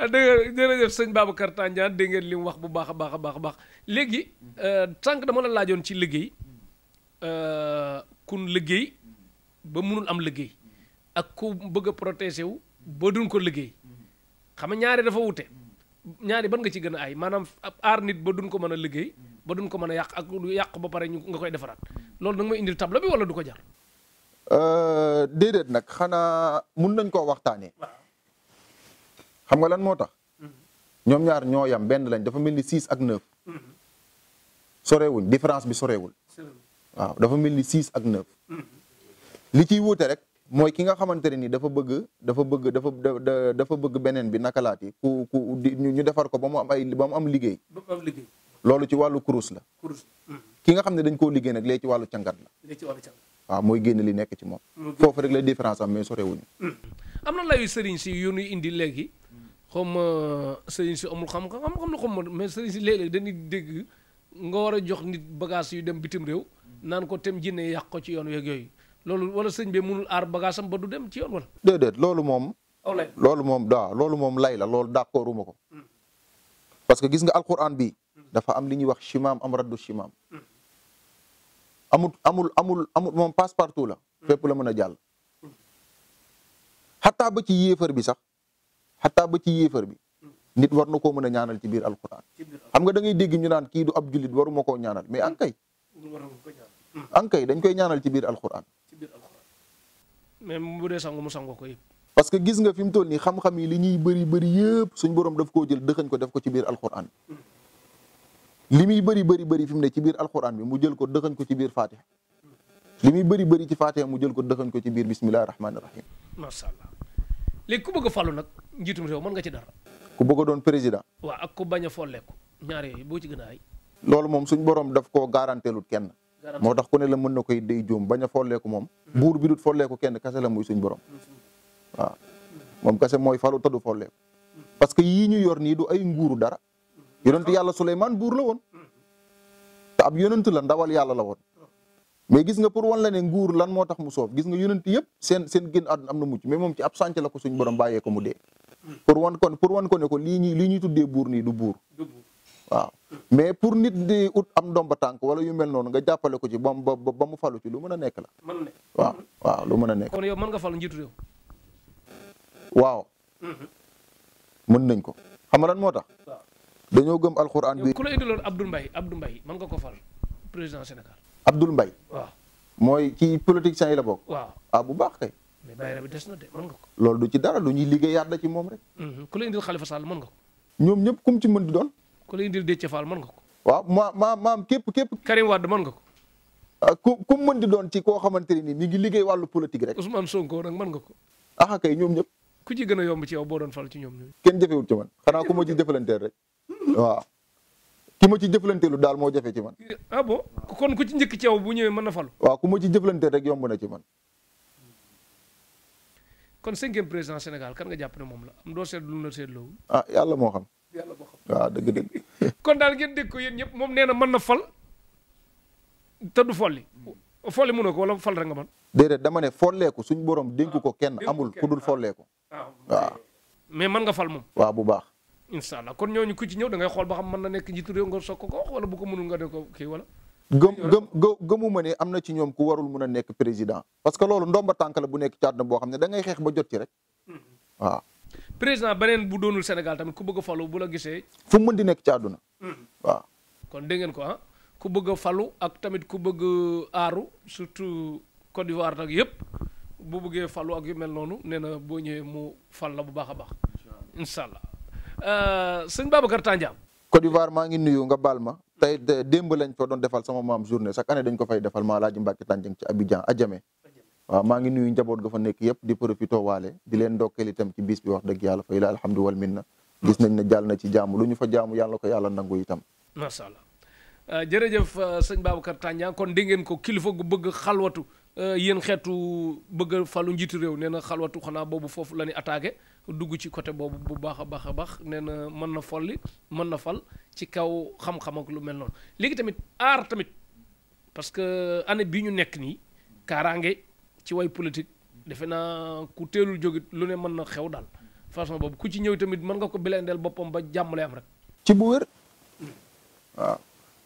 dégg nga jërëjëf sëñ Babacar Tandian dégg ngeen li mu wax bu baax a baax a baax a baax léegi sànq dama la laajoon ci liggéey kun liggéey ba munul am liggéey ak ku bëgg a protéger wu ba duñ ko liggéey xam nga ñaari dafa wute ñaari ban nga ci gën a ay maanaam aar nit ba duñ ko mën a liggéey ba duñ ko mën a yàq ak yàq ba pare nga koy defaraat loolu nag may indil tableau bi wala du ko jar. déedéet nag xanaa mun nañ koo waxtaanee. xam nga lan moo tax. ñoom ñaar ñoo yam benn lañ dafa mel ni 6 ak 9. sorewuñ différence bi sorewul. waaw dafa mel ni 6 ak 9. li ciy wuute rek mooy ki nga xamante ne ni dafa bëgg beneen bi nakalaati ñu defar ko ba mu am liggéey. loolu ci wàllu kurus la. ki nga xam ne dañ koo liggéey nag léegi ci wàllu càngat la. waaw mooy génn li nekk ci moom. foofu rek la différence am mais sorewuñu. am na layu sëriñ si yu ñuy indi léegi xom sëriñ si amul xam-xam na xom mais sëriñ si léeg-léeg dañuy dégg nga war a jox nit bagage yu dem bitim réew naan ko tem jinne yàq ko ci yoon yeeg yooyu loolu wala sëñ bi mënul aar bagage am ba du dem ci yoon wala. déedéet loolu moom. loolu moom lay la loolu d'accorduma ko. parce que gis nga alquran bi dafa am li ñuy wax shimaam am raddu shimaam. amul moom passe partout la. fépp la mën a jàll. xataa ba ci yéefar bi sax nit war na koo mën a ñaanal ci biir alquran. xam nga da ngay dégg ñu naan kii du ab jullit waruma koo ñaanal mais ankay dañ koy ñaanal ci biir alquran. mais bu dee sangu mu sangoo ko yëpp. parce que gis nga fi mu toll nii xam-xam yi li ñuy bëri yëpp suñ borom daf koo jël dëxañ ko def ko ci biir alquran. li muy bëri fi mu ne ci biir alquran bi mu jël ko dëxañ ko ci biir fatiha. li muy bëri ci fatiha mu jël ko dëxañ ko ci biir bismillahi rahmaani rahim. macha allah léegi ku bëgg a falu nag njiitum réew mën nga ci dara. ku bëgg a doon président. waaw ak ku bañ a folleeku ñaar yooyu boo ci gën a ay. loolu moom suñ borom daf koo garanteelut kenn. moo tax ku ne la mën na koy day jóom bañ a folleeku moom. buur bi dut folleeku kenn kase la muy suñ borom. waaw moom kase mooy falu tëdd folleeku. parce que yii ñu yor nii du ay nguuru dara. yonent yàlla Suleymaan buur la woon. te ab yonent la ndawal yàlla la woon. mais gis nga pour wan la ne nguur lan moo tax mu soof gis nga yonent yëpp seen génn àdduna am na mucc mais moom ci ab sànc la ko suñ borom bàyyee ko mu dee. pour wan ko ne ko lii ñuy tuddee buur nii du buur. waaw mais pour nit di ut am ndomba tànk wala yu mel noonu nga jàppale ko ci ba mu falu ci lu mën a nekk la. waaw lu mën a nekk. kon yow mën nga falu njiitu réew. waaw. mën nañ ko xam nga lan moo tax. dañoo gëm alxuraan bi. ku la indiloon Abdoul Mbaye mën nga ko fal président Sénégal. Abdoul Mbaye. waaw mooy ci politiciens yi la bokk. waaw bu baax kay. mais bayra bi des na de mën nga ko. loolu du ci dara lu ñuy liggéeyaat la ci moom rek. ku la indil Khalifa Sall mën nga ko. ñoom ñëpp kum ci mën di doon. ku la indil Déthié Fall mën nga ko. waaw maam képp. Karim Wade mën nga ko. ku mën di doon ci koo xamante ne nii mi ngi liggéey wàllu politique rek. Ousmane Sonko nag mën nga ko. kay ñoom ñëpp. ku ci gën a yomb ci yow boo doon fal ci ñoom ñooñu. kenn jafewul ci man xanaa ku ma ci jëfalanteel rek. waaw ki ma ci jëflanteelu daal moo jafe ci man. ah bon kon ku ci njëkk ci yow bu ñëwee mën na falu. waaw ku ma ci jëflanteel rek yomb na ci man. kon 5e président Sénégal kan nga jàpp ne moom la am doo seetlu lu la seetloo. yàlla moo xam. waaw dëgg. kon daal ngeen dégg ko yéen ñëpp moom nee na mën na fal te du folli. folli mënoo ko wala fal rek nga mën. déedéet dama ne folleeku suñ borom dénk ko kenn amul ku dul folleeku. waaw mais mën nga fal moom. waaw bu baax. incha allah kon ñooñu ku ci ñëw da ngay xool ba xam mën na nekk njiitu réew nga soog ko wax wala bu ko mënul nga def ko kii wala. gëmuma ne am na ci ñoom ku warul mun a nekk président parce que loolu ndomba tànk la bu nekk ci àdduna boo xam ne da ngay xeex ba jot ci rek waaw. président beneen bu doonul Sénégal tamit ku bëgg a falu bu la gisee. fu mu mën di nekk ci àdduna. waaw. kon dégg ngeen ko ku bëgg a falu ak tamit ku bëgg aaru surtout Côte d'Ivoire nag yëpp bu bëggee falu ak yu mel noonu nee na boo ñëwee mu fal la bu baax a baax. incha allah sëñ Babacar Tandian. Côte d'Ivoire maa ngi nuyu nga baal ma tey démb lañ fa doon defal sama maam journée chaque année dañ ko fay defal maa Alaaji Mbàkke Tandian ci Abidjan Adjamé waaw maa ngi nuyu njaboot ga fa nekk yëpp di profité waale di leen ndokkeel itam ci bis bi wax dëgg yàlla fa ila alhamdu wal minna gis nañ ne jàll na ci jaamu lu ñu fa jaamu yàlla ko yàlla nangu itam. macha allah jërëjëf sëñ Babacar Tandian kon dégg ngeen ko kilifa gu bëgg xalwatu yéen xeetu bëgg falu njiitu réew nee na xalwatu xanaa boobu foofu la ñuy attaqué dugg ci côté boobu bu baax a baax nee na mën na folli mën na fal ci kaw xam-xam ak lu mel noonu léegi tamit aar tamit parce que année bii ñu nekk nii kaaraange ci way politique defe naa ku teelul jógit lu ne mën na xew daal façon boobu ku ci ñëw tamit mën nga ko bilendeel boppam ba jàmm lay am rek. ci bu wér waaw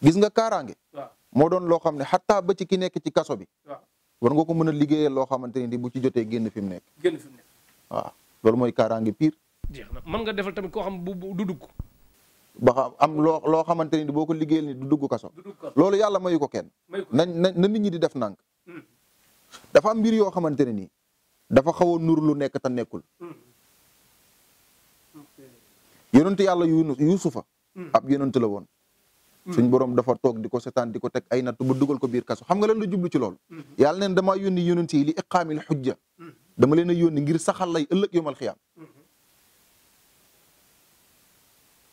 gis nga kaaraange. waaw moo doon loo xam ne xataa ba ci ki nekk ci kaso bi. waaw war nga ko mën a liggéeyal loo xamante ni bu ci jotee génn fi mu nekk. génn fi mu nekk. waaw loolu mooy kaaraange pire. jeex na mën nga defal tamit koo xam bu du dugg. ba xam am loo xamante ni boo ko liggéeyal ni du dugg kaso. loolu yàlla mayu ko kenn. na nit ñi di def nànk. dafa am mbir yoo xamante ne nii dafa xaw a nur lu nekk te nekkul. yonent yàlla Yuusufa ab yonent la woon. suñ borom dafa toog di ko setaan di ko teg ay natt ba dugal ko biir kaso xam nga lan la jublu ci loolu. yàlla neen damaa yónni yonent yi li iqaamil xujja dama leen a yónni ngir saxal lay ëllëg yomal xiyaam.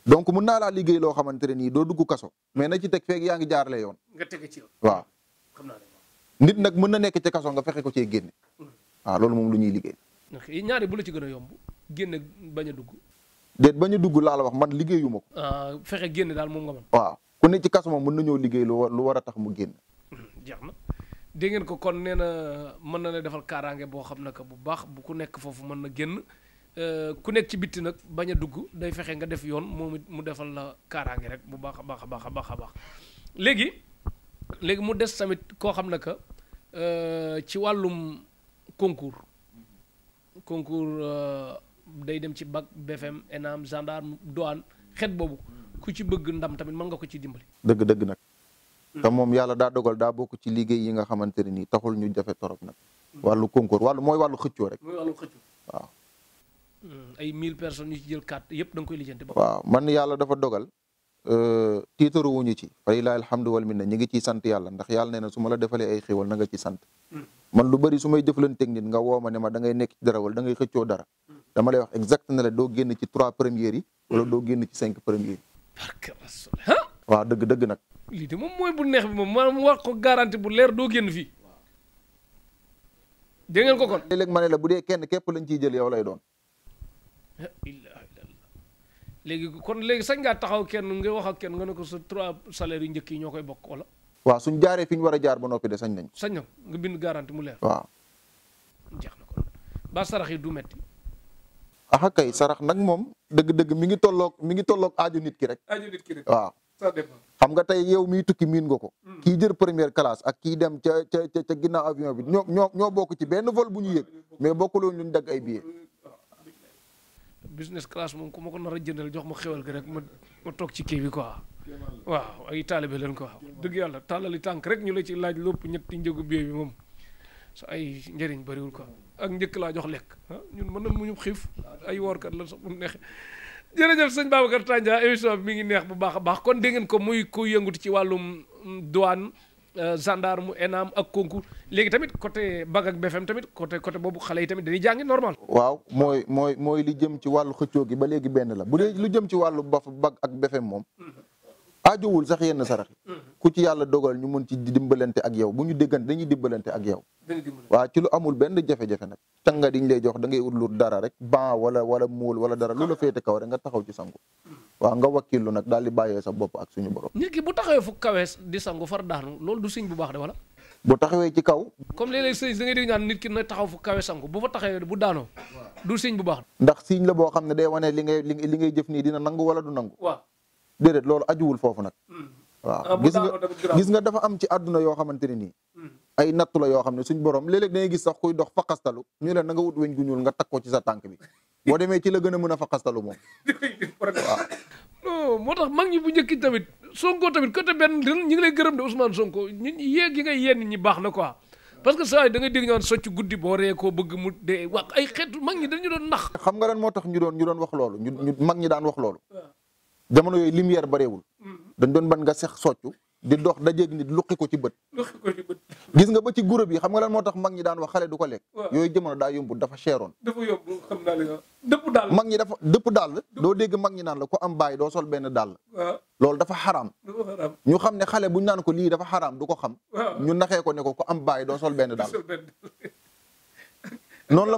donc mun naa laa liggéey loo xamante ne nii doo dugg kaso mais na ci teg feeg yaa ngi jaarale yoon. nga tege ci yoon. waaw xam naa ne nit nag mën na nekk ci kaso nga fexe ko cee génne. waaw loolu moom lu ñuy liggéey. ñaari bu la ci gën a yomb génne bañ a dugg. déet bañ a dugg laa la wax man liggéeyuma ko. fexe génne daal moom nga mën. waaw ku ne ci kaso moom mën nañoo liggéey lu war a tax mu génn. jeex na dégg ngeen ko kon nee na mën na ne defal kaaraange boo xam ne que bu baax bu ku nekk foofu mën na génn ku nekk ci bitti nag bañ a dugg day fexe nga def yoon moom it mu defal la kaaraange rek bu baax a baax a baax a baax a baax léegi mu des tamit koo xam ne que ci wàllum concours day dem ci bac BFM ENAM gendarme douane xeet boobu ku ci bëgg ndam tamit mën nga ko ci dimbali. dëgg nag. te moom yàlla daa dogal daa bokk ci liggéey yi nga xamante ne nii taxul ñu jafe torop nag. wàllu concours mooy wàllu xëccoo rek. mooy wàllu xëccoo. waaw. ay 1000 personnes yu ci jël carte yëpp da nga koy lijjanti ba. waaw man yàlla dafa dogal. tiitaru wuñu ci. fa lillahi alhamdu wal minna ñu ngi ciy sant yàlla ndax yàlla nee na su ma la defalee ay xéwal na nga ci sant. man lu bari su may jëflanteeg nit nga woo ma ne ma da ngay nekk ci dara wala da ngay xëccoo dara. dama lay wax exact ne la doo génn ci 3 premières yi. wala doo génn ci 5 premières yi. waaw dëgg nag. lii de moom mooy bu neex bi moom maanaam wax ko garanti bu leer doo génn fii. dégg ngeen ko kon. léeg-léeg ma ne la bu dee kenn képp lañ ciy jël yow lay doon. léegi sañ ngaa taxaw kenn nga wax ak kenn nga ne ko sa 3 salaires yu njëkk yi ñoo koy bokk wala. waaw suñ jaaree fi ñu war a jaar ba noppi de sañ nañ ko. sañ na nga bind garanti mu leer. waaw. jeex na kon ba sarax yi du metti. axa kay sarax nag moom dëgg-dëgg mi ngi tolloog aaju nit ki rek. aaju nit ki rek waaw. ça dépend. xam nga tey yow miy tukki miin nga ko. kii jël première classe ak kii dem ca ginnaaw avion bi ñoo bokk ci benn vol bu ñu yëg mais bokkuloon lu ñu dagg ay billets. business class moom ku ma ko nar a jëndal jox ma xewal gi rek ma toog ci kii bi quoi. waaw ay taalibe leen quoi dëgg yàlla tàllali tànk rek ñu la ci laaj lépp ñetti njëgu billet bi moom sa ay njëriñ bëriwul quoi ak njëkk laa jox lekk ñun mën na mu ñu xiif ay woorkat la sax mu neex. jërëjëf sëñ Babacar Tandian émission bi mi ngi neex bu baax a baax kon dégg ngeen ko muy ku yëngutu ci wàllum douane gendarme ENAM ak concours léegi tamit côté bac ak BFM tamit côté boobu xale yi tamit dañuy jàngi normal. waaw mooy li jëm ci wàllu xëccoo gi ba léegi benn la bu dee lu jëm ci wàllu bac ak BFM moom. aajowul sax yenn sarax yi ku ci yàlla dogal ñu mën ci dimbalante ak yow bu ñu déggante dañuy dimbalante ak yow. waaw ci lu amul benn jafe-jafe nag. canga diñ lay jox da ngay ut lu dara rek ban wala muul wala dara lu la féete kaw rek nga taxaw ci sangu. waaw nga wakkilu nag daal di bàyyee sa bopp ak suñu borom. nit ki bu taxawee fu kawees di sangu far daanu loolu du signe bu baax de wala. bu taxawee ci kaw. comme léeg-léeg sëñ da ngay dégg naan nit ki na taxaw fu kawe sangu bu fa taxawee bu daanoo du signe bu baax. ndax signe la boo xam ne day wane li ngay jëf nii dina nangu wala du nangu. waaw déedéet loolu ajuwul foofu nag. waaw gis nga dafa am ci àdduna yoo xamante ne nii. ay nattu la yoo xam ne suñ borom léeg-léeg da ngay gis sax kuy dox faqastalu ñu leen na nga wut weñ gu ñuul nga takk ko ci sa tànk bi boo demee ci la gën a mën a faqastalu moom. waaw. non moo tax mag ñi bu njëkk tamit Sonko tamit côté benn ñu ngi lay gërëm de Ousmane Sonko ñun yéeg yi ngay yéen nit ñi baax na quoi parce que saa yi da ngay dégg ñu naan socc guddi boo ree koo bëgg mu dee wax ay xeetu mag ñi dañu doon nax. xam nga lan moo tax ñu doon wax loolu ñu mag ñi daan wax loolu. jamono yooyu lumière bareewul. dañ doon ban nga sex soccu di dox dajeeg nit luqi ko ci bët. gis nga ba ci groupe yi xam nga lan moo tax mag ñi daan wax xale du ko lekk. yooyu jamono daa yombul dafa cheroon. dafa yomb xam naa li nga dëpp daal. mag ñi dafa dëpp daal doo dégg mag ñi naan la ko am bàyyi doo sol benn dàll. loolu dafa xaraam. ñu xam ne xale bu ñu naan ko lii dafa xaraam du ko xam. ñu naxee ko ne ko am bàyyi doo sol benn dàll. noonu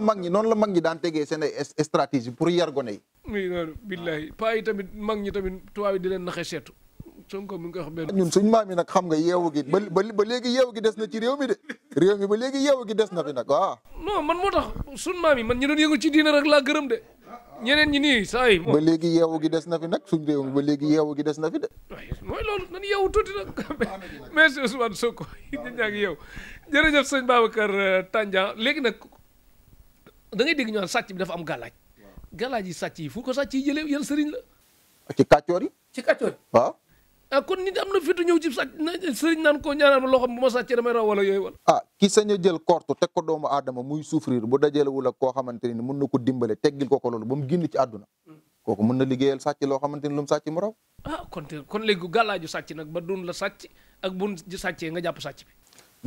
la mag ñi daan tegee seen ay stratégie pour yar gone yi. muy noonu billahi paa yi tamit mag ñi tamit tubaab yi di leen naxee seetu Sonko mi ngi koy wax benn. ñun suñ maam yi nag xam nga yeewu gi ba léegi yeewu gi des na ci réew mi de réew mi ba léegi yeewu gi des na fi nag waaw. non man moo tax suñ maam yi man ñu doon yëngu ci diina rek laa gërëm de ñeneen ñi nii saa yi ba léegi yeewu gi des na fi nag suñ réew mi ba léegi yeewu gi des na fi de. mooy loolu nan yeewu tuuti nag merci Ousmane Sonko ñu ñaa ngi yeewu jërëjëf sëñ Babacar Tandian léegi nag da ngay dégg ñu naan sàcc bi dafa am gàllaaj gàllaaj yi sàcc yi fu ko sàcc yi jëlee yan sëriñ la ci kàccoor yi. ci kàccoor yi waaw. ah kon nit am na fitu ñëw ci sàcc sëriñ naan ko ñaanal ma loo xam bu ma sàccee damay raw wala yooyu wala ki sañ a jël kortu teg ko doomu aadama muy souffrir bu dajalewul ak koo xamante ni mën na ko dimbale teggil ko loolu ba mu génn ci àdduna kooku mën na liggéeyal sàcc loo xamante ni lu mu sàcc mu raw. kon léegi gàllaaju sàcc nag ba dun la sàcc ak bun sàccee nga jàpp sàcc bi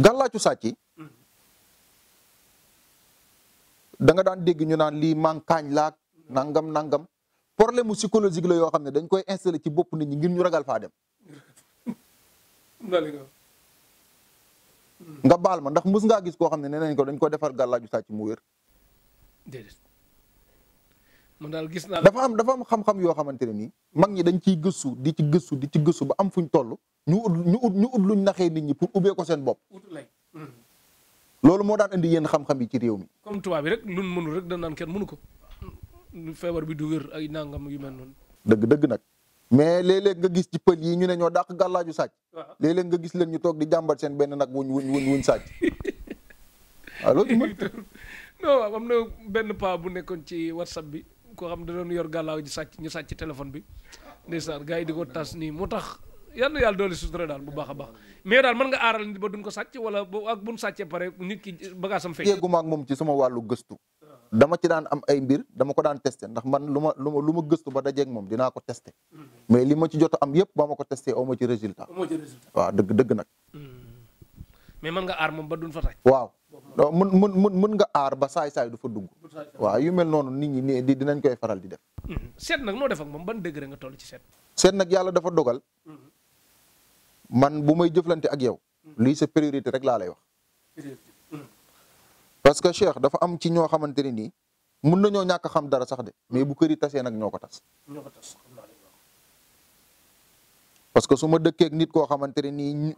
gàllaaju sàcc da nga daan dégg ñu naan lii mankaañ laak nangam problème mu psychologique la yoo xam ne dañ koy installé ci bopp nit ñi ngir ñu ragal faa dem. nga baal ma ndax mus ngaa gis koo xam ne nee nañ ko dañ ko defar gàllaaju sàcc mu wér. déedéet man daal gis naa. dafa am xam-xam yoo xamante ne nii mag ñi dañ ciy gëstu di ci gëstu ba am fuñ toll ñu ut luñ naxee nit ñi pour ubbee ko seen bopp. loolu moo daan indi yenn xam-xam yi ci réew mi. comme tubaab bi rek luñ mënul rek dañ naan kenn mënu ko. feebar bi du wér ay nangam yu mel noonu. dëgg nag mais léeg-léeg nga gis ci pël yi ñu ne ñoo dàq gàllaaju sàcc. léeg-léeg nga gis leen ñu toog di jàmbat seen benn nag wuñ sàcc. waaw loolu non am na benn paa bu nekkoon ci whatsapp bi koo xam da doon yor gàllaaju sàcc ñu sàcc téléphone bi ndeysaan gars yi di ko tas nii moo tax yal na yàlla doole sutura daal bu baax a baax mais daal mën nga aaral nit ba duñ ko sàcc wala ak buñ sàccee pare nit ki bagaasam fekk. yeeguma ak moom ci sama wàllu gëstu. dama ci daan am ay mbir dama ko daan testé ndax man lu ma gëstu ba dajeeg moom dinaa ko testé mais li ma ci jot am yëpp ba ma ko testé aw ma ci résultat. waaw dëgg nag. mais mën nga aar moom ba duñ fa sàcc. waaw mën nga aar ba saay-saay du fa dugg. waaw yu mel noonu nit ñi dinañ koy faral di def. seet nag noo def ak moom ban degré nga toll ci seet. seet nag yàlla dafa dogal. man bu may jëflante ak yow. lii sa priorité rek laa lay wax. parce que Cheikh dafa am ci ñoo xamante ne nii mun nañoo ñàkk xam dara sax de mais bu kër yi tasee nag ñoo ko tas. parce que su ma dëkkeeg nit koo xamante ne nii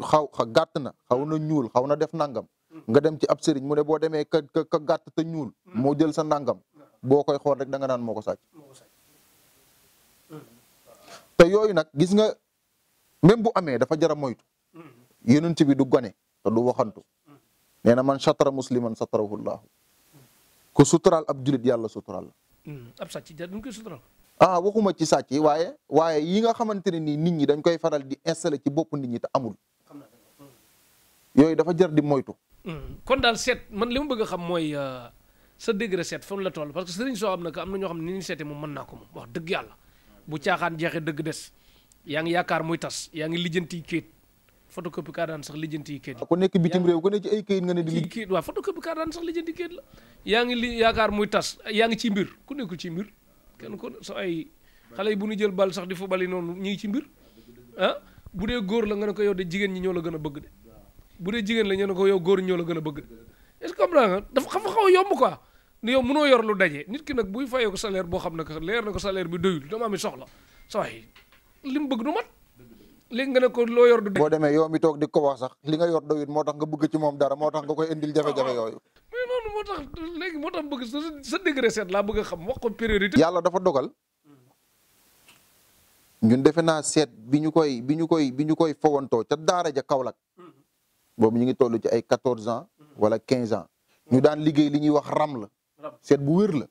gàtt na xaw na ñuul xaw na def nangam. nga dem ci ab sëriñ mu ne boo demee ka gàtt te ñuul. moo jël sa nangam. boo koy xool rek da nga naan moo ko sàcc. te yooyu nag gis nga même bu amee dafa jar a moytu. yonent bi du gone te du waxantu. nee na man satara musliman satarahu llahu ku suturaal ab julit yàlla suturaal la. ab sàcc dañ koy suturaal. waxuma ci sàcc yi waaye yi nga xamante ne nii nit ñi dañ koy faral di installé ci bopp nit ñi te amul. yooyu dafa jar di moytu. kon daal seet man li ma bëgg a xam mooy sa degré seet fan la toll parce que sëriñ soo am na am na ñoo xam ne ni ñu seetee moom mën naa ko moom wax dëgg yàlla bu caaxaan jeexee dëgg des yaa ngi yaakaar muy tas yaa ngi lijjanti kayit photocopie carte d'identité sax lijjanti kayit la. ku nekk bitim réew ku nekk ci ay kayit nga ne di liggéey. kayit waaw photocopie carte d'identité sax lijjanti kayit la yaa ngi yaakaar muy tas yaa ngi ci mbir ku nekkul ci mbir kenn ko sa ay xale yi bu ñu jël bal sax di fa bali noonu ñu ngi ci mbir bu dee góor la nga ne ko yow de jigéen ñi ñoo la gën a bëgg de bu dee jigéen la ñu ne ko yow góor ñoo la gën a bëgg de est-ce que comprends nga dafa xaw a yomb quoi yow mënoo yor lu daje nit ki nag buy fayee ko salaire boo xam ne que leer na ko salaire bi doyul dama am soxla sa waay li mu bëgg du mat léegi nga ne ko loo yor du boo demee yow mi toog di ko wax sax li nga yor doyul moo tax nga bëgg ci moom dara moo tax nga koy indil jafe-jafe yooyu. mais noonu moo tax léegi moo tax bëgg sa degré seet laa bëgg a xam wax ko priorité. yàlla dafa dogal ñun defe naa seet bi ñu koy fowantoo ca daara ja Kaolack boobu ñu ngi toll ci ay 14 ans wala 15 ans ñu daan liggéey li ñuy wax ram la seet bu wér la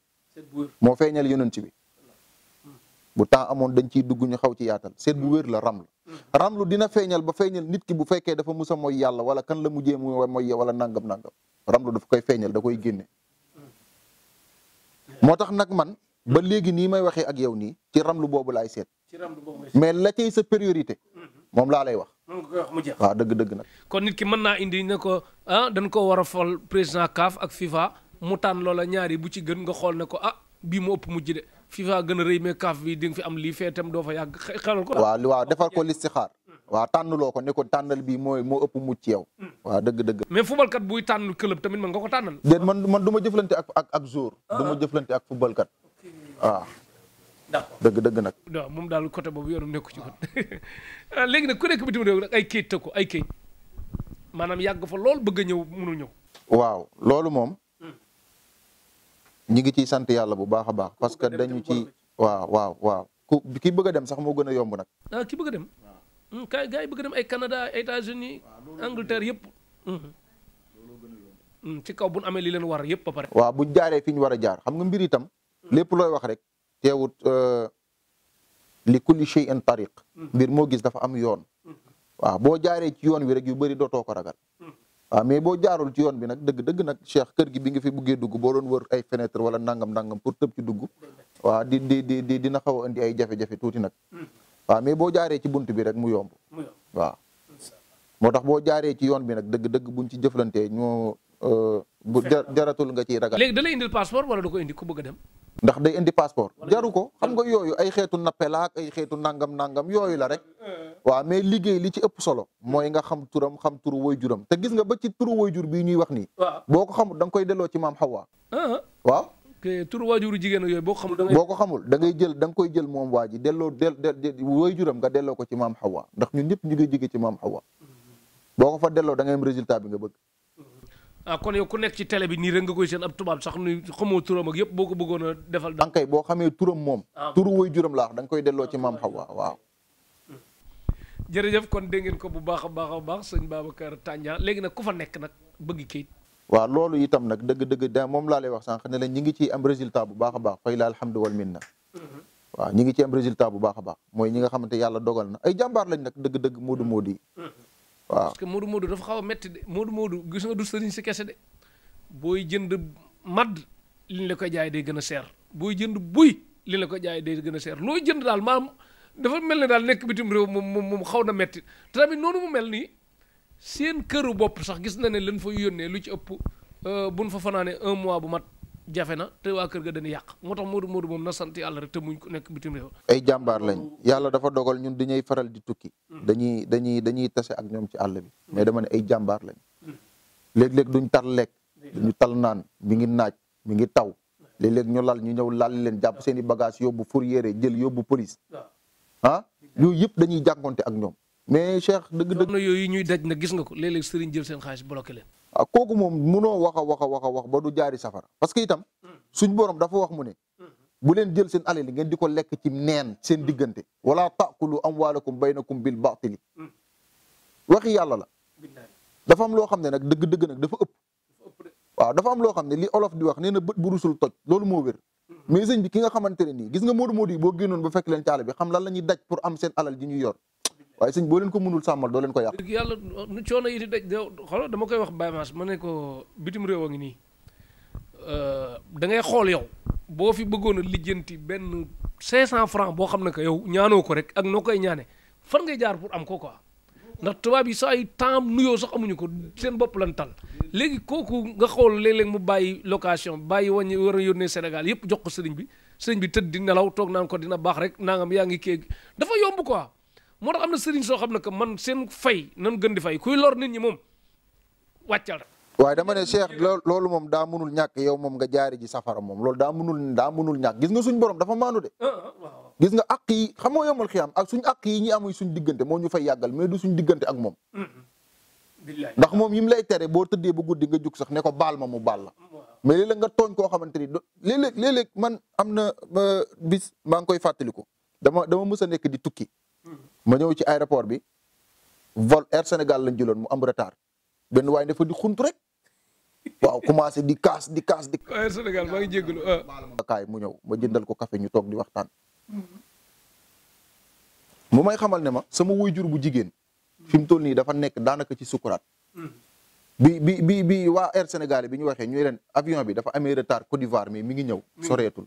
moo feeñal yonent bi bu temps amoon dañ ciy dugg ñu xaw ci yaatal seet bu wér la ramlu dina feeñal ba feeñal nit ki bu fekkee dafa musa mooy yàlla wala kan la mujjee mu mooy wala nangam ramlu dafa koy feeñal da koy génne moo tax nag man ba léegi nii may waxee ak yow nii ci ramlu boobu laay seet mais la cay sa priorité moom laa lay wax waaw dëgg nag kon nit ki mën naa indi ne ko dañ ko war a fol président CAF ak FIFA mu tànn loola ñaari bu ci gën nga xool ne ko bii mu ëpp mujj de FIFA gën a rëy mais CAF bi di nga fi am lii fee tam doo fa yàgg xelal ko waaw defar ko listixaar waaw tànnloo ko ne ko tànnal bii moo ëpp mujj ci yow waaw dëgg mais footballkat buy tànn club tamit mën nga ko tànnal déet man du ma jëflante ak jour du ma jëflante ak footballkat waaw d'accord dëgg nag waaw moom daal côté boobu yoonam nekku ci kon léegi nag ku nekk bitim réew nag ay kayit tëkku ay kayit maanaam yàgg fa lool bëgg a ñëw mënul ñëw waaw loolu moom ñi ngi ciy sant yàlla bu baax a baax parce que dañu ci waaw ku ki bëgg a dem sax moo gën a yomb nag. ki bëgg a dem. kay gars yi bëgg a dem ay Canada États-Unis Angleterre yëpp. ci kaw bu ñu amee li leen war yëpp ba pare. waaw bu jaaree fi ñu war a jaar xam nga mbir itam. lépp looy wax rek. teewut li kulli shay'in tariq. mbir moo gis dafa am yoon. waaw boo jaaree ci yoon wi rek yu bëri dootoo ko ragal. waaw mais boo jaarul ci yoon bi nag dëgg nag Cheikh kër gi bi nga fi buggee dugg boo doon wër ay fenêtre wala nangam pour tëb ci dugg. waaw dina xaw a indi ay jafe-jafe tuuti nag. waaw mais boo jaaree ci bunt bi rek mu yomb. waaw moo tax boo jaaree ci yoon bi nag dëgg buñ ci jëflantee ñoo bu jaratul nga ciy ragal. léegi da lay indil passeport wala da ko indi ku bëgg a dem. ndax day indi passeport jaru ko xam nga yooyu ay xeetu nappelaak ay xeetu nangam yooyu la rek. waaw mais liggéey li ci ëpp solo mooy nga xam turam xam turu woyjuram te gis nga ba ci turu woyjur bii ñuy wax nii. boo ko xamul da nga koy delloo ci maam Hawa. waaw. turu waajuru jigéen yooyu boo ko xamul. boo ko xamul da nga koy jël moom waa ji delloo woyjuram nga delloo ko ci maam Hawa ndax ñun ñëpp ñu ngi jóge ci maam Hawa boo ko fa delloo da ngay am résultat bi nga bëgg. kon yow ku nekk ci télé bi nii rek nga koy seen ab tubaab sax nu xamoo turam ak yëpp boo ko bëggoon a defal. da nga koy boo xamee turam moom. turu woyjuram laa wax da nga koy delloo ci maam Hawa waaw. jërëjëf kon dégg ngeen ko bu baax a baax sëñ Babacar Tandian léegi nag ku fa nekk nag bëgg kayit. waaw loolu itam nag dëgg da moom laa lay wax sànq ne la ñi ngi ciy am résultat bu baax a baax fay la alhamdu wal minna. waaw ñi ngi ci am résultat bu baax a baax mooy ñi nga xamante yàlla dogal na ay jàmbaar lañ nag dëgg moodu yi. waaw parce que moodu dafa xaw a métti de moodu gis nga du sëriñ si kese de booy jënd madd li ñu la koy jaay day gën a seer booy jënd buy li ñu la koy jaay day gën a seer looy jënd daal maam dafa mel ne daal nekk bitim réew moom xaw na métti te tamit noonu mu mel nii seen këru bopp sax gis na ne leen fa yónnee lu ci ëpp buñ fa fanaane 1 mois bu mat jafe na te waa kër ga dañuy yàq moo tax moodu moom na sant yàlla rek te muñ ko nekk bitim réew. ay jàmbaar lañ yàlla dafa dogal ñun dañuy faral di tukki. dañuy tase ak ñoom ci àll bi. mais dama ne ay jàmbaar lañ. léeg-léeg duñ tar lekk. duñu tal naan mi ngi naaj mi ngi taw. léeg-léeg ñu ñëw lal leen jàpp seen i bagage yóbbu fourrière jël yóbbu police. yooyu yëpp dañuy jànkonte ak ñoom. mais Cheikh dëgg. yooyu ñuy daj na gis nga ko léeg-léeg sëriñ jël seen xaalis bloqué leen. kooku moom munoo wax a wax ba du jaari safara parce que itam suñ borom dafa wax mu ne bu leen jël seen alal ngeen di ko lekk ci neen seen diggante wala taakulu amwaalakum baynakum bil baatili waxi yàlla la dafa am loo xam ne nag dëgg nag dafa ëpp waaw dafa am loo xam ne li olof di wax nee na bët bu rusul toj loolu moo wér mais sëñ bi ki nga xamante ne nii gis nga moodu yi boo génnoon ba fekk leen ci àll bi xam lan la ñuy daj pour am seen alal ji ñuy yor waaye sëñ boo leen ko mënul sàmmal doo leen ko yàq. yàlla nu coono yi di daj xoolal dama koy wax Baye Mass ma ne ko bitim réew a ngi nii da ngay xool yow boo fi bëggoon a lijjanti benn 500 francs boo xam ne que yow ñaanoo ko rek ak noo koy ñaane fan ngay jaar pour am ko quoi ndax tubaab yi saa yu temps nuyoo sax amuñu ko seen bopp lan tal léegi kooku nga xool léeg-léeg mu bàyyi location bàyyi wàññi war a yónnee Sénégal yëpp jox ko sëriñ bi tëdd di nelaw toog naan ko dina baax rek nangam yaa ngi kii dafa yomb quoi. moo tax am na sëriñ soo xam ne que man seen fay nan gën di fay kuy lor nit ñi moom wàccal rek. waaye dama ne Cheikh loolu moom daa mënul ñàkk yow moom nga jaari ji safara moom loolu daa mënul ñàkk gis nga suñ borom dafa maandu de. gis nga àq yi xam nga yomal xiyam ak suñ àq yi ñi amuy suñ diggante moo ñu fay yàggal mais du suñ diggante ak moom. ndax moom yi mu lay tere boo tëddee ba guddi nga jug sax ne ko baal ma mu baal la. mais léeg-léeg nga tooñ koo xamante ni léeg-léeg man am na bis maa ngi koy fàttaliku dama mës a nekk di tukki. ma ñëw ci aéroport bi vol Air Sénégal lañ jëloon mu am retard benn waaye dafa di xunt rek waaw commencé di kaas. Air Sénégal maa ngi jégalu kaay mu ñëw ma jëndal ko café ñu toog di waxtaan. mu may xamal ne ma sama waajur bu jigéen fi mu toll nii dafa nekk daanaka ci sukuraat. bi waa Air Sénégal bi ñu waxee ñu leen avion bi dafa amee retard Côte d'Ivoire mais mi ngi ñëw soreetul.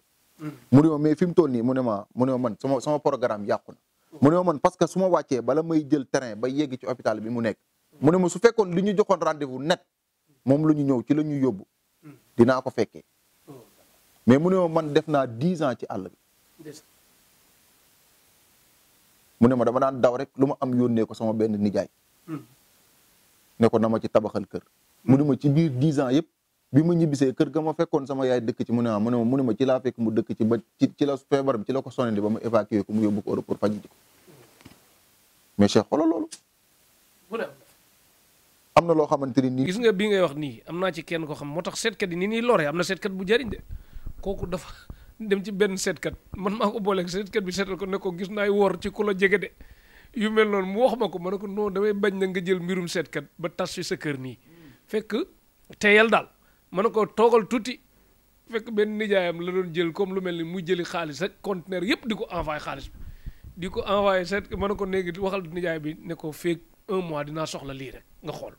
mu ne ma mais fi mu toll nii mu ne ma man sama programme yàqu na. mu ne ma man parce que su ma wàccee bala may jël terrain ba yegg ci hôpital bi mu nekk mu ne ma su fekkoon li ñu joxoon rendez-vous net moom la ñu ñëw ci la ñu yóbbu dinaa ko fekkee mais mu ne ma man def naa 10 ans ci àll bi mu ne ma dama daan daw rek lu ma am yónnee ko sama benn nijaay ne ko na ma ci tabaxal kër mu ne ma ci biir 10 ans yëpp bi ma ñibbisee kër ga ma fekkoon sama yaay dëkk ci mu ne ma ci laa fekk mu dëkk ci ba ci la feebar bi ci la ko sonandi ba ma évacué ko mu yóbbu ko Europe pour faj ji ko mais Cheikh xoolal loolu. am na loo xamante ni. gis nga bii ngay wax nii am naa ci kenn ko xam moo tax seetkat yi ni ñuy lore am na seetkat bu jariñ de kooku dafa dem ci benn seetkat man maa ko booleeg seetkat bi seetal ko ne ko gis naay wor ci ku la jege de yu mel noonu mu wax ma ko ma ne ko non damay bañ na nga jël mbirum seetkat ba tas fi sa kër nii fekk teyal daal ma ne ko toogal tuuti fekk benn nijaayam la doon jël comme lu mel ni muy jëli xaalis rek conteneur yëpp di ko envoyé xaalis bi di ko envoyé seet ma ne ko léegi waxal nijaay bi ne ko feeg 1 mois dinaa soxla lii rek nga xool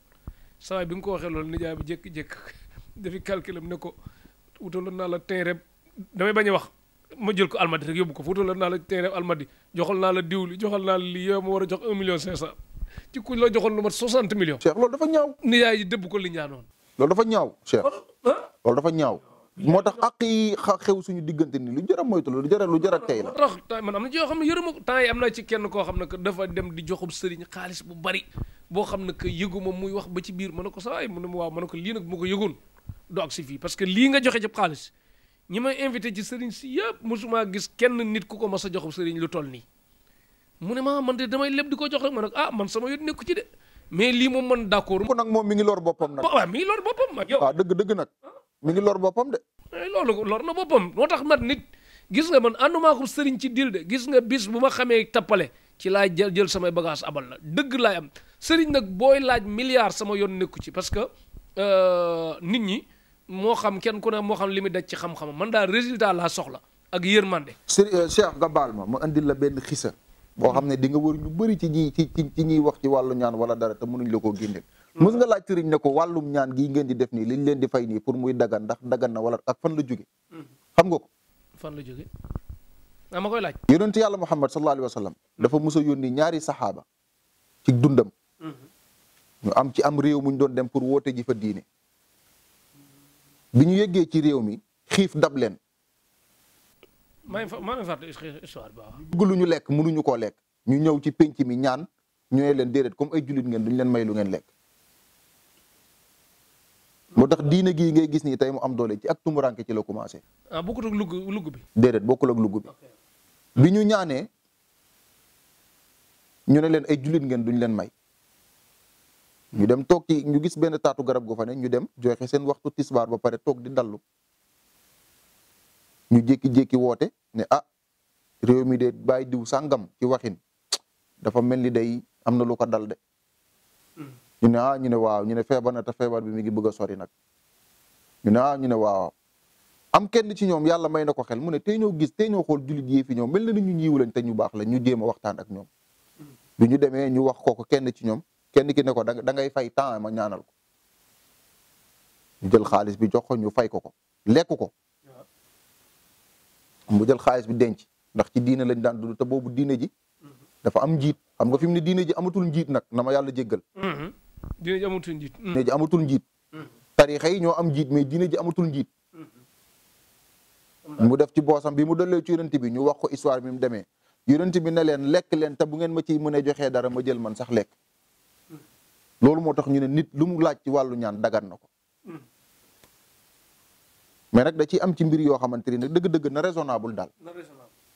saa waay bi nga ko waxee loolu nijaay bi jékki-jékki dafi calculam ne ko wutaloon naa la terrain damay bañ a wax ma jël ko almadi rek yóbbu ko wutaloon naa la terrain almadi joxal naa la diwli joxal naa la lii yow ma war a jox 1 million 500 ci ku la joxoon lu mat 60 millions. Cheikh loolu dafa ñaaw. nijaay yi dëbb ko li ñaanoon. loolu dafa ñaaw Cheikh loolu dafa ñaaw. moo tax ak yi xew suñu diggante ni lu jar a moytu lu jar a tey la. tax man am na ci yoo xam ne yërëma ko temps yi am na ci kenn koo xam ne que dafa dem di joxub sëriñ xaalis bu bari boo xam ne que yëgu ma muy wax ba ci biir ma ne ko saa waay mu ne ma waaw ma ne ko lii nag mu ko yëgoon do ak si fii parce que lii nga joxe ci xaalis ñi may invité ci sëriñ si yëpp mosuma gis kenn nit ku ko mas a joxub sëriñ lu toll nii mu ne ma man de damay leb di ko jox rek ma ne man sama yoon nekku ci de mais lii moom man d'accord. ko nag moom mi ngi lor boppam nag. waaw mi ngi lor boppam yow. waaw dëgg nag mi ngi lor boppam de. loolu lor na boppam moo tax man nit gis nga man àndumaa ko sëriñ ci dil de gis nga bis bu ma xamee tappale ci laay jël samay bagage abal la dëgg laay am sëriñ nag booy laaj milliard sama yoon nekku ci parce que nit ñi moo xam kenn ku ne moo xam li muy daj ci xam-xam man daal résultat laa soxla ak yërmande. Cheikh nga baal ma andil la benn xisa boo xam ne di nga wër ñu bëri ci ñiy wax ci wàllu ñaan wala dara te mënuñ la koo génneel. mës nga laaj sëriñ ne ko wàllum ñaan gii ngeen di def nii liñ leen di fay nii pour muy dagan ndax dagan na wala ak fan la jóge xam nga ko. fan la jóge ma koy laaj. yonent yàlla Muhammad sallallahu alayhi wa sallam dafa mës a yónni ñaari saxaaba ci dundam. ñu am ci am réew mu ñu doon dem pour woote ji fa diine. bi ñu yeggee ci réew mi xiif dab leen. maa ngi fàtte histoire ba. bëgg lu ñu lekk mënuñu koo lekk. ñu ñëw ci penc mi ñaan ñu ne leen déedéet comme ay jullit ngeen duñ leen may lu ngeen lekk. moo tax diine gii ngay gis nii tey mu am doole ci ak tumuranke ci la commencé. bokkul ak lugg bi. déedéet bokkul ak lugg bi. bi ñu ñaanee ñu ne leen ay jullit ngeen duñ leen may. ñu dem toog ci ñu gis benn taatu garab gu fa ne ñu dem joxe seen waxtu tisbaar ba pare toog di dallu. ñu jékki-jékki woote ne réew mi de bàyyi diw sàngam ci waxin dafa mel ni day am na lu ko dal de. ñu ne ñu ne waaw ñu ne feebar na te feebar bi mi ngi bëgg a sori nag. ñu ne ñu ne waaw am kenn ci ñoom yàlla may na ko xel mu ne tey ñoo gis tey ñoo xool jullit yi fi ñoom mel na ni ñu ñiiw lañ te ñu baax la ñu jéem a waxtaan ak ñoom. bi ñu demee ñu wax ko kenn ci ñoom kenn ki ne ko da ngay fay temps ma ñaanal ko. ñu jël xaalis bi jox ko ñu fay ko lekk ko. mu jël xaalis bi denc ndax ci diine lañ daan dund te boobu diine ji dafa am njiit xam nga fi mu ne diine ji amatul njiit nag na ma yàlla jéggal. diine ji amatul njiit. diine ji amatul njiit. tarixa yi ñoo am njiit mais diine ji amatul njiit. mu def ci boosam bi mu dollee ci yonent bi ñu wax ko histoire bi mu demee yonent bi ne leen lekk leen te bu ngeen ma ciy mën a joxee dara ma jël man sax lekk. loolu moo tax ñu ne nit lu mu laaj ci wàllu ñaan dagan na ko. mais nag da ciy am ci mbir yoo xamante ni nag dëgg-dëgg na raisonnable daal.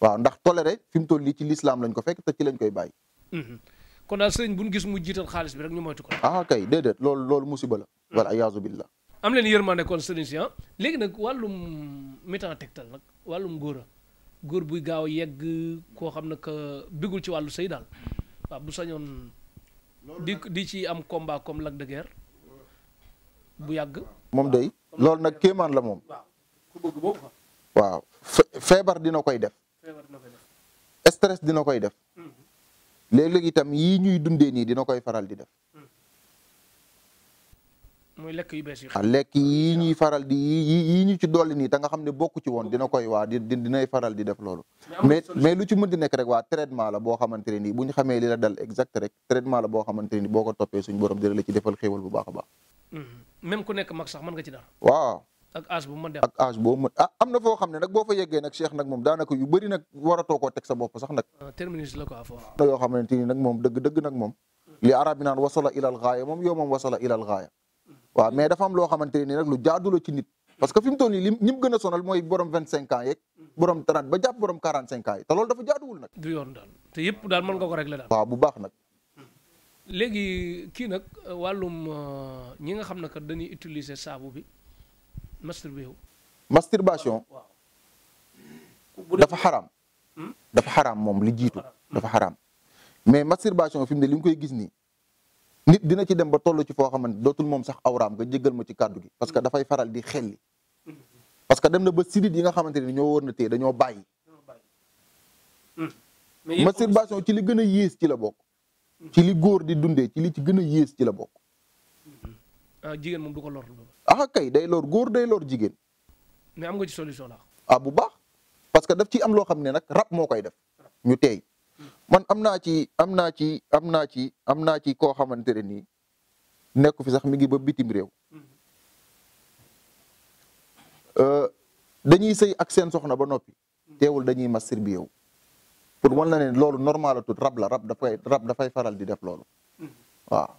waaw ndax toléré fi mu toll nii ci l'islam lañ ko fekk te ci lañ koy bàyyi. kon daal sëriñ bu ñu gis mu jiital xaalis bi rek ñu moytu ko. kay déedéet loolu musiba la. wala ayaazu billah. am leen yërmande kon sëriñ si léegi nag wàllum mitan tegtal nag wàllum góor buy gaaw a yegg koo xam ne que bigul ci wàllu sëy daal waaw bu sañoon di ci am combat comme Lac de Guiers bu yàgg. moom day loolu nag kéemaan la moom. waaw feebar dina koy def. stress dina koy def. léeg-léeg itam yii ñuy dundee nii dina koy faral di def. muy lekk yu bees yi. lekk yii ñuy faral di yii ñu ci dolli nii te nga xam ne bokku ci woon dina koy dinay faral di def loolu. mais lu ci mën di nekk rek waa traitement la boo xamante ne nii bu ñu xamee li la dal exact rek traitement la boo xamante ne nii boo ko toppee suñu borom dina la ci defal xéewal bu baax a baax. même ku nekk mag sax mën nga ci dara. waaw. ak âge bu mën dem ak âge boo mën am na foo xam ne nag boo fa yeggee nag Cheikh nag moom daanaka yu bëri nag waratoo koo teg sa bopp sax nag. terminus la quoi foofu. na yoo xamante ni nag moom dëgg nag moom li arab bi naan wasala ilal gaaya moom yow moom wasala ilal gaaya waaw mais dafa am loo xamante ni nag lu jaadu la ci nit parce que fi mu toll nii ñi mu gën a sonal mooy borom 25 ans yeeg borom 30 ba jàpp borom 45 ans yi te loolu dafa jaaduwul nag. du yoon daal te yëpp daal mën nga ko régler daal. waaw bu baax nag. léegi kii nag wàllum ñi nga xam ne que dañuy utiliser saabu bi masturbé wu. masturbation dafa xaraam dafa xaraam moom li jiitu dafa xaraam mais masturbation fi mu ne li nga koy gis nii nit dina ci dem ba toll ci foo xamante dootul moom sax awraam nga jéggal ma ci kàddu gi parce que dafay faral di xelli parce que dem na ba sidit yi nga xamante ne ñoo war na téye dañoo bàyyi masturbation ci li gën a yées ci la bokk ci li góor di dundee ci li ci gën a yées ci la bokk jigéen moom du ko lor kay day lor góor day lor jigéen mais am nga ci solution la bu baax parce que daf ci am loo xam ne nag rab moo koy def ñu teey man am naa ci koo xamante ne nii nekku fi sax mi ngi ba bitim réew dañuy sëy ak seen soxna ba noppi teewul dañuy masturbé yow pour wan na ne loolu normal la tut rab dafay faral di def loolu waaw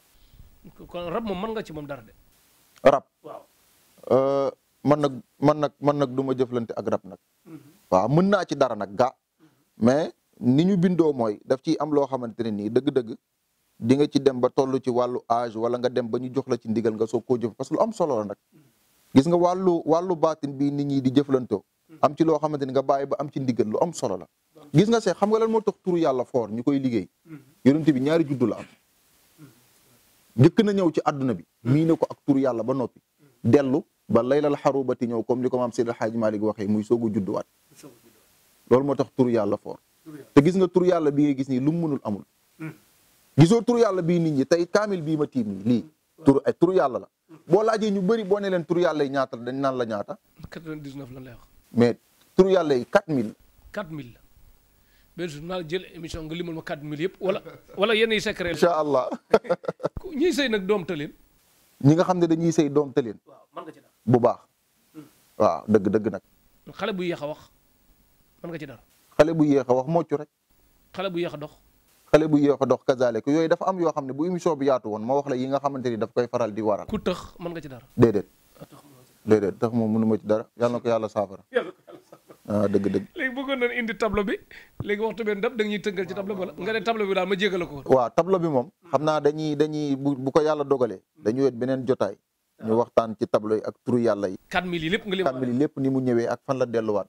kon rab moom mën nga ci moom dara de rab waaw man nag du ma jëflante ak rab nag waaw mën naa ci dara nag mais ni ñu bindoo mooy daf ciy am loo xamante ne nii dëgg-dëgg di nga ci dem ba toll ci wàllu âge wala nga dem ba ñu jox la ci ndigal nga soog koo jëf parce que lu am solo la nag gis nga wàllu baatin bii nit ñi di jëflantoo am ci loo xamante ni nga bàyyi ba am ci ndigal lu am solo la gis nga xam nga lan moo tax turu yàlla foor ñu koy liggéey yonent bi ñaari juddu la am njëkk na ñëw ci àdduna bi mii ne ko ak turu yàlla ba noppi dellu ba laylal xarubati ñëw comme ni ko maam Seydi El Hadji Malick waxee muy soogu judduwaat loolu moo tax turu yàlla foor te gis nga turu yàlla bi ngay gis nii lu mu mënul amul gisoo turu yàlla bii nit ñi tey kaamil bii ma tiim nii lii turu yàlla la boo laajee ñu bëri boo ne leen turu yàlla yi ñaata dañ naan la ñaata 99 lan lay wax mais turu yàlla yi 4000 4000 la benn jour naa la jël émission nga limal ma 4000 yëpp wala yenn yi secret incha allah ñiy sëy nag doom tëleen ñi nga xam ne dañuy sëy doom tëleen waaw mën nga ci dara bu baax waaw dëgg nag xale bu yéex a wax mën nga ci dara xale bu yéex a wax mocc rek xale bu yéex a dox xale bu yéex a dox kazale ko yooyu dafa am yoo xam ne bu émission bi yaatu woon ma wax la yi nga xamante ni daf koy faral di waral ku tëx mën nga ci dara déedéet tax moom mënu ma ci dara yàlla na ko yàlla saafara dëgg léegi bëggoon nañ indi tableau bi léegi waxtu benn dab da ñuy tënkal ci tableau bi wala nga ne tableau bi daal ma jégale ko waaw tableau bi moom xam naa dañuy bu ko yàlla dogalee dañu wet beneen jotaay ñu waxtaan ci tableau yi ak turu yàlla yi 4000 yi lépp nga lim 4000 yi lépp ni mu ñëwee ak fan la delluwaat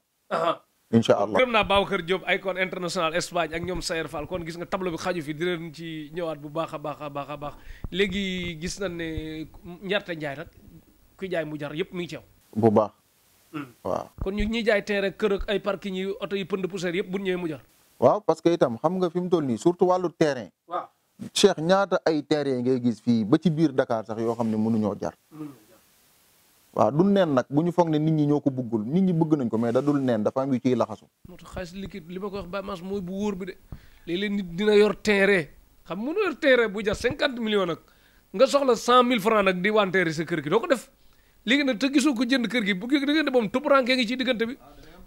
incha allah gërëm naa Babacar Diop Icon International Espagne ak ñoom Sayer Fall kon gis nga tableau bi xaju fi di leen ci ñëwaat bu baax a baax léegi gis nañ ne njarte njaay nag kuy jaay mu jar yëpp mi ngi ci yow bu baax waaw kon ñu ñuy jaay terrain kër ak ay parking yi oto yi pënd poussière yëpp bu ñëwee mu jar waaw parce que itam xam nga fi mu toll nii surtout wàllu terrain waaw Cheikh ñaata ay terrain ngay gis fii ba ci biir Dakar sax yoo xam ne mënuñoo jar waaw du neen nag bu ñu foog ne nit ñi ñoo ko bëggul nit ñi bëgg nañ ko mais da dul neen dafa am yu ciy laxasu moo tax xaalis liquide li ma ko wax ba mas mooy bu wóor bi de léeg-léeg nit dina yor terrain xam mënu yor terrain bu jar 50 millions nag nga soxla 100 000 francs nag di wanteeri sa kër gi doo ko def léegi nag te gisoo ko jënd kër gi bu diggante boobu tupuraanke ngi ci diggante bi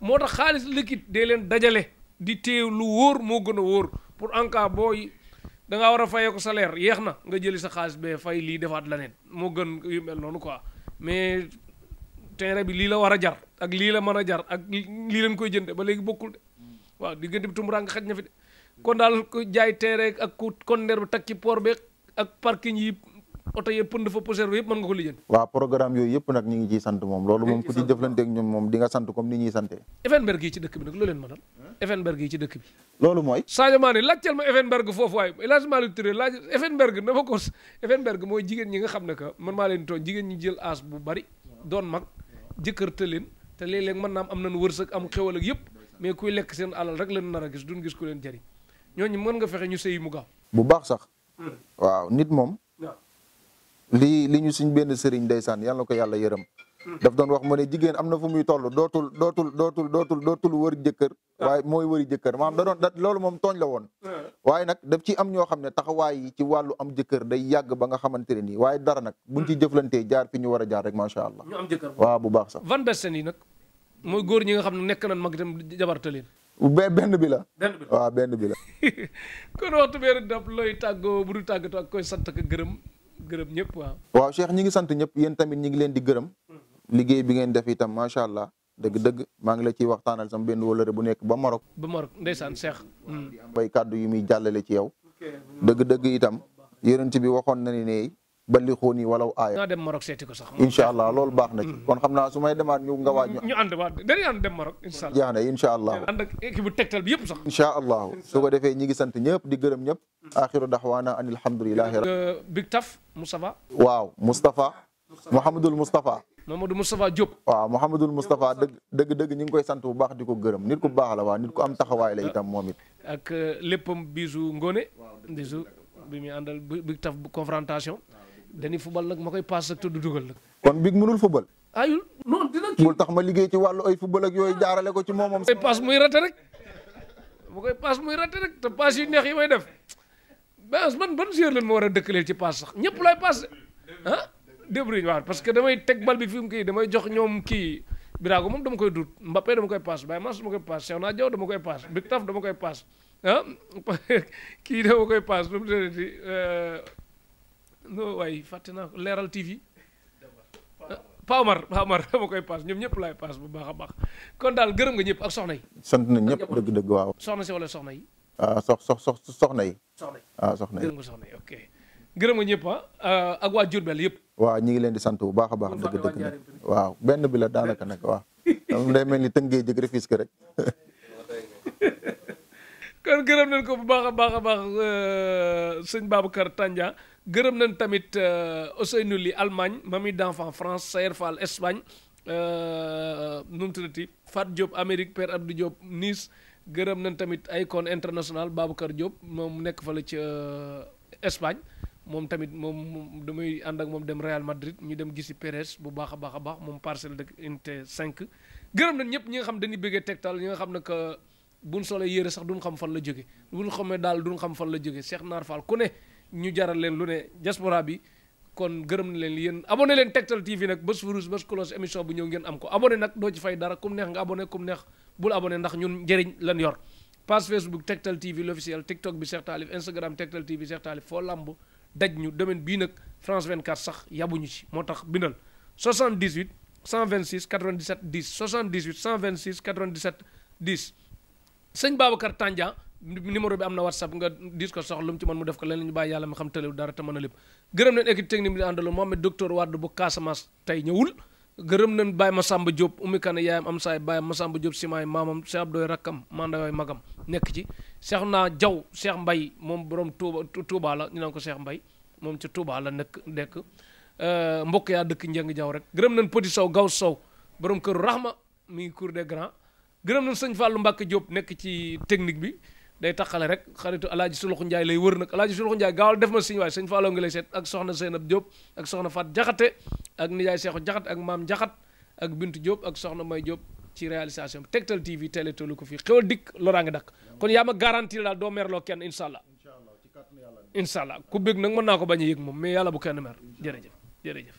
moo tax xaalis liquide dee leen dajale di téew lu wóor moo gën a wóor pour en cas booy da ngaa war a fayee ko salaire yeex na nga jëli sa xaalis bee fay lii defaat leneen moo gën yu mel noonu quoi mais terrain bi lii la war a jar ak lii la mën a jar ak lii leen koy jënde ba léegi bokkul de waaw diggante bi tumuraanke xaj na fi de kon daal ko jaay terrain ak ku conteneur bi teg ci port beeg ak parking yi oto yëpp pënd fa poussière bi yëpp mën nga ko lijjanti. waaw programme yooyu yëpp nag ñu ngi ciy sant moom loolu moom ku ci jëflanteeg ñoom moom di nga sant comme ni ñuy santee Effenberg yi ci dëkk bi nag loo leen mënal Effenberg yi ci dëkk bi loolu mooy Sadio Mané laajteel ma Effenberg foofu waaye El Hadji Malick Touré laaj Effenberg dafa ko Effenberg mooy jigéen ñi nga xam ne que man maa leen tooñ jigéen ñi jël aas bu bari doon mag jëkkër te leen te léeg-léeg mën naa am nañu wërsëg am xewal ak yëpp mais kuy lekk seen alal rek leen nar a gis duñ gis ku leen jariñ ñooñu mën nga fexe ñu sëyi mu gaaw bu baax sax waaw nit moom li ñu suñ benn sëriñ ndeysaan yàlla na ko yàlla yërëm daf doon wax mu ne jigéen am na fu muy toll dootul wër jëkkër waaye mooy wëri jëkkër maanaam loolu moom tooñ la woon waaye nag daf ci am ñoo xam ne taxawaay yi ci wàllu am jëkkër day yàgg ba nga xamante ne nii waaye dara nag buñ ci jëflantee jaar fi ñu war a jaar rek macha allah ñu am jëkkër waaw bu baax sax Van Basten yi nag mooy góor ñi nga xam ne nekk nañ mag itam jabarta leen benn bi la waaw benn bi la kon waxtu beeri dab looy tàggoo bu du tàggatoo ak koy sant ak gërëm ñëpp waaw Cheikh ñi ngi sant ñëpp yéen tamit ñi ngi leen di gërëm liggéey bi ngeen def itam macha allah dëgg maa ngi la ciy waxtaanal sama benn wóllëre bu nekk ba Maroc ndeysaan Cheikh bay kàddu yu muy jàllale ci yow dëgg itam yonent bi waxoon na ne ballixuuni walaw aaya. naa dem Maroc seeti ko sax. incha allah loolu baax na ci kon xam naa su may demaat ñu nga waaj ñu ànd waat dañuy ànd dem Maroc incha allah. jeex na incha allah. ànd ak équipe bu Tektal bi yëpp sax. incha allah su ko defee ñi ngi sant ñëpp di gërëm ñëpp. axiru daxwaana an alhamdulilahi. Big Taf Moustapha. waaw Moustapha. Mouhamadul Moustapha. Mamadou Moustapha Diop. waaw Mouhamadul Moustapha dëgg ñu ngi koy sant bu baax di ko gërëm nit ku baax la waa nit ku am taxawaay la itam moom it. ak léppam bisu Ngone. bisu bi muy àndal Big Taf confrontation. dañuy fubal nag ma koy paas ak tudd dugal nag. kon Big mënul fubal. ayul non dina kii bul tax ma liggéey ci wàllu ay fubal ak yooyu jaarale ko ci moomam. koy paas muy rate rek. ma koy paas muy rate rek te paas yu neex yi may def. man ban joueur leen ma war a dëkkaleel ci paas sax ñëpp lay paas ah. débrouille waaw parce que damay teg bal bi fi mu kii damay jox ñoom kii Birago moom dama koy duut Mbappé dama koy paas Baye Mass dama koy paas Cheikhna Diaw dama koy paas Big Taf dama koy paas ah kii dama koy paas nu mu tuddati no waaye fàtte naa ko Leeral TV Pa Omar dama koy paas ñoom ñëpp laay paas bu baax a baax kon daal gërëm nga ñëpp ak soxna yi. sant nañ ñëpp dëgg-dëgg waaw. soxna si wala soxna yi. soxna yi. soxna yi gërëm nga soxna yi ok. gërëm nga ñëpp ak waa Diourbel yëpp. waaw ñi ngi leen di sant bu baax a baax dëgg-dëgg nag waaw benn bi la daanaka nag waaw. day mel ni tëngee jëg Rufisque rek. kon gërëm nañ ko bu baax a baax sëñ Babacar Tandian gërëm nañ tamit Ousseynou Ly Allemagne Mami d'enfant France Sayer Fall Espagne nu mu tuddati Fat Diop Amérique Père Abdou Diop Nice gërëm nañ tamit Icon International Babacar Diop moom nekk fa la ca Espagne moom tamit moom damay ànd ak moom dem Real Madrid ñu dem gisi Pérez bu baax a baax moom parcelle de unité 5 gërëm nañ ñëpp ñi nga xam dañuy bëggee Tektal ñi nga xam ne que buñ solee yére sax duñ xam fan la jóge buñ xamee daal duñ xam fan la jóge Cheikh Naar Fall ku ne ñu jaral leen lu ne diaspora bi kon gërëm na leen yéen abonné leen Tektal TV nag bés furus bés cloche émission bu ñëw ngeen am ko abonné nag doo ci fay dara kum neex nga abonné kum neex bul abonné ndax ñun njëriñ lan yor page Facebook Tektal TV l'officiel TikTok bi Cheikh Talif Instagram Tektal TV Cheikh Talif foo lamb daj ñu domaine bii nag France 24 sax yabuñu ci moo tax bindal 78 126 97 10 78 126 97 10 sëñ Babacar Tandian numéro bi am na WhatsApp nga dis ko soxla lu mu ci mën mu def ko leneen ñu bàyyi yàlla mi xam tëlew dara te mën a lépp gërëm nañ équipe technique bi di àndaloon Mohamed docteur Wade bu Casamance tey ñëwul gërëm nañ Baye Massamba Diop Oumy Kane yaayam am saay Baye Massamba Diop simaay maamam Cheikh Abdoy rakkam mandawooy magam nekk ci Cheikhna Diaw Cheikh Mbaye moom borom Touba la ñu naan ko Cheikh Mbaye moom ci Touba la nekk mbokk yaa dëkk Njeng Diaw rek gërëm nañ Petit Sow Gaw Sow borom këru Rahma mi ngi cour des grands gërëm nañ sëñ Fallou Mbacke Diop nekk ci technique bi day taxale rek xaritu alaaji Suluxu Njaay lay wër nag alaaji Suluxu Njaay gaawal def ma siñ waay sëñ Fallou ngi lay seet ak soxna Seynab Diop ak soxna Fat Jaxate ak nijaay Seexu Jaxat ak maam Jaxat ak Bintu Diop ak soxna May Diop ci réalisation bi Tektal TV télé tollu ko fii xewal dikk loraa ngi dakk kon yaa ma garanti daal doo merloo kenn incha allah incha allah ku bëgg nag mën naa ko bañ a yëg moom mais yàlla bu kenn mer jërëjëf